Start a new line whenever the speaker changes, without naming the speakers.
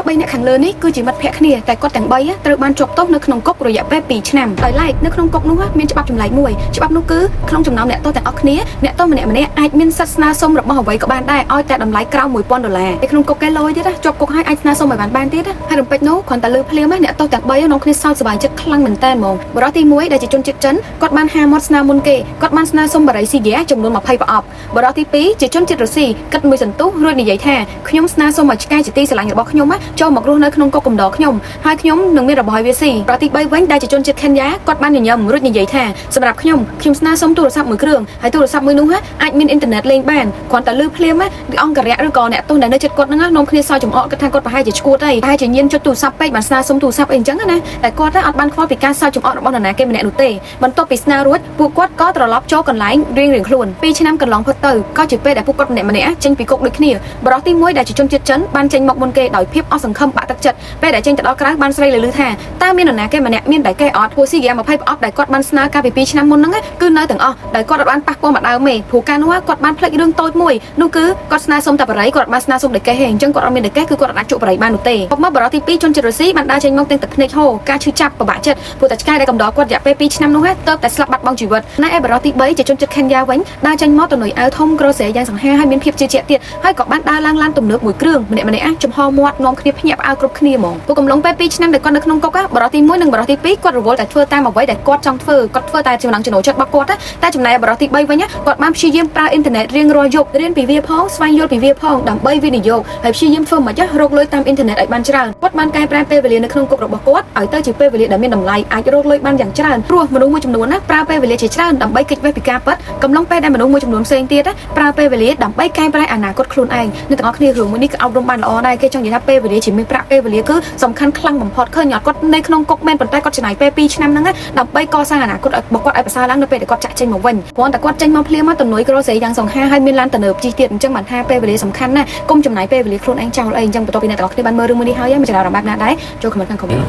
បីអ្នកខាងលើនេះគឺជាមិត្តភក្តិគ្នាតែគាត់ទាំង3ត្រូវបានជាប់ទោសនៅក្នុងគុករយៈពេល2ឆ្នាំដោយឡែកនៅក្នុងគុកនោះមានច្បាប់ចម្លែកមួយច្បាប់នោះគឺក្នុងចំណោមអ្នកទោសទាំងអស់គ្នាអ្នកទោសម្នាក់ម្នាក់អាចមានសិទ្ធិស្នើសុំរបស់អ្វីក៏បានដែរឲ្យតែតម្លៃក្រោម1000ដុល្លារនៅក្នុងគុកគេលយទៀតណាជាប់គុកហើយអាចស្នើសុំឲ្យបានបានទៀតណាហើយរំពេចនោះគ្រាន់តែលឺភ្លាមអ្នកទោសទាំង3នាំគ្នាសោកសប្បាយចិត្តខ្លាំងមែនតើហ្មងបុរសទី1ដែលជាជនជាតិចិនគាត់បានហាមាត់ស្នើមុនគេគាត់បានស្នើសុំបារីស៊ីហ្គាចំនួន20ប្រអប់បុរសទី2ជាជនជាតិរុស្ស៊ីគិតមួយសន្ទុះរួចនិយាយថាខ្ញុំស្នើសុំឲ្យឆ្កែជាទីស្រឡាញ់របស់ខ្ញុំណាចូលមករស់នៅក្នុងគុកកំដរខ្ញុំហើយខ្ញុំនឹងមានរបស់ឲ្យវាស៊ីបុរសទី3វិញដែលជាជនជាតិខេនយ៉ាគាត់បានញញឹមរួចនិយាយថាសម្រាប់ខ្ញុំខ្ញុំស្នើសុំទូរស័ព្ទមួយគ្រឿងហើយទូរស័ព្ទមួយនោះអាចមានអ៊ីនធឺណិតលេងបានគ្រាន់តែលឺភ្លាមណាអង្គរៈឬក៏អ្នកទោសដែលនៅជិតគាត់ហ្នឹងនាំគ្នាសើចចំអកគាត់ថាគាត់ប្រហែលជាឈួតហើយប្រហែលជាញៀនចុចទូរស័ព្ទពេកបានស្នើសុំទូរស័ព្ទអីអញ្ចឹងណាតែគាត់អត់បានខ្វល់ពីការសើចចំអករបស់នរណាគេម្នាក់នោះទេបន្ទាប់ពីស្នើរួចពួកគាត់ក៏ត្រឡប់ចូលកន្លែងរៀងៗខ្លួន2ឆ្នាំកន្លងផុតទៅក៏ជាពេលដែលពួកគាត់ម្នាក់ម្នាក់ចេញពីគុកដូចគ្នាបុរសទី1ដែលជាជនជាតិចិនបានចេញមកមុនគេដោយភាពអស់សង្ឃឹមបាក់ទឹកចិត្តពេលដែលចេញទៅដល់ក្រៅបានស្រីលឺថាតើមាននរណាគេម្នាក់មានតែគេអត់ព្រោះស៊ីហ្គា20ប្រអប់ដែលគាត់បានស្នើកាលពី2ឆ្នាំមុនហ្នឹងគឺនៅទាំងអស់ដែលគាត់អត់បានប៉ះពាល់មកដើមទេព្រោះកាលនោះគាត់បានភ្លេចរឿងតូចមួយនោះគឺគាត់ស្នើសុំតែបរិយគាត់បានស្នើសុំតែកេះទេអញ្ចឹងគាត់អត់មានតែកេះគឺគាត់អត់អាចជក់បរិយបាននោះទេមកបរិយទី2ជនជាតិរុស្ស៊ីបានដើរចេញមកទាំងទឹកភ្នែកហូរការឈឺចាប់ពិបាកចិត្តព្រោះតែឆ្កែដែលកំដរគាត់រយៈពេល2ឆ្នាំនោះទៅតែស្លាប់បាត់បង់ជីវិតណែឯបរិយទី3ជាជនជាតិខេនយ៉ាវិញដើរចេញមកទៅនុយអាវធំក្រស្រែយ៉ាងសង្ហាហើយមានភាពជឿជាក់ទៀតហើយក៏បានដើរឡើងឡានទំនើបមួយគ្រឿងម្នាក់ម្នាក់ចំហមាត់នាំគ្នាភ្ញាក់ផ្អើលគ្រប់គ្នាហ្មងពួកកំឡុងពេល2ឆ្នាំដែលគាត់នៅក្នុងគុកបរិយទី1និងបរិយទី2គាត់រវល់តែធ្វើតាមអ្វីដែលគាត់ចង់ធ្វើគាត់ធ្វើតែចំណង់ចំណូលចិត្តរបស់គាត់តែចំណែកបរិយទី3វិញគាត់បានព្យាយាមប្រើអ៊ីនធឺណិតរៀងរាល់យប់រៀនពីវាផងស្វែងយល់ពីវាផងដើម្បីវិនិយោគហើយព្យាយាមធ្វើម៉េចរកលុយតាមអ៊ីនធឺណិតឲ្យបានច្រើនគាត់បានកែប្រែពេលវេលានៅក្នុងគុករបស់គាត់ឲ្យទៅជាពេលវេលាដែលមានតម្លៃអាចរកលុយបានយ៉ាងច្រើនព្រោះមនុស្សមួយចំនួនណាប្រើពេលវេលាជាច្រើនដើម្បីគេចវេះពីការពិតកំឡុងពេលដែលមនុស្សមួយចំនួនផ្សេងទៀតប្រើពេលវេលាដើម្បីកែប្រែអនាគតខ្លួនឯងអ្នកទាំងអស់គ្នារឿងមួយនេះក៏អប់រំបានល្អដែរគេចង់និយាយថាពេលវេលាជាមាសប្រាក់ពេលវេលាគឺសំខាន់ខ្លាំងបំផុតឃើញអត់គាត់នៅក្នុងគុកមែនប៉ុន្តែគាត់ចំណាយពេល2ឆ្នាំហ្នឹងដើម្បីកសាងអនាគតរបស់គាត់ឲ្យប្រសើរឡើងនៅពេលដែលគាត់ចាក់ចេញមកវិញគ្រាន់តែគាត់ចេញមកភ្លាមមកទំនួយក្រស្រីយ៉ាងសង្ហាហើយមានឡានទំនើបជិះទៀតអញ្ចឹងបានថាពេលវេលាសំខាន់ណាស់កុំចំណាយពេលវេលាខ្លួនឯងចោលអីអញ្ចឹងបន្ទាប់ពីអ្នកទាំងអស់គ្នាបានមើលរឿងមួយនេះហើយមានចំណារអារម្មណ៍បែបណាដែរចូល comment ខាង comment.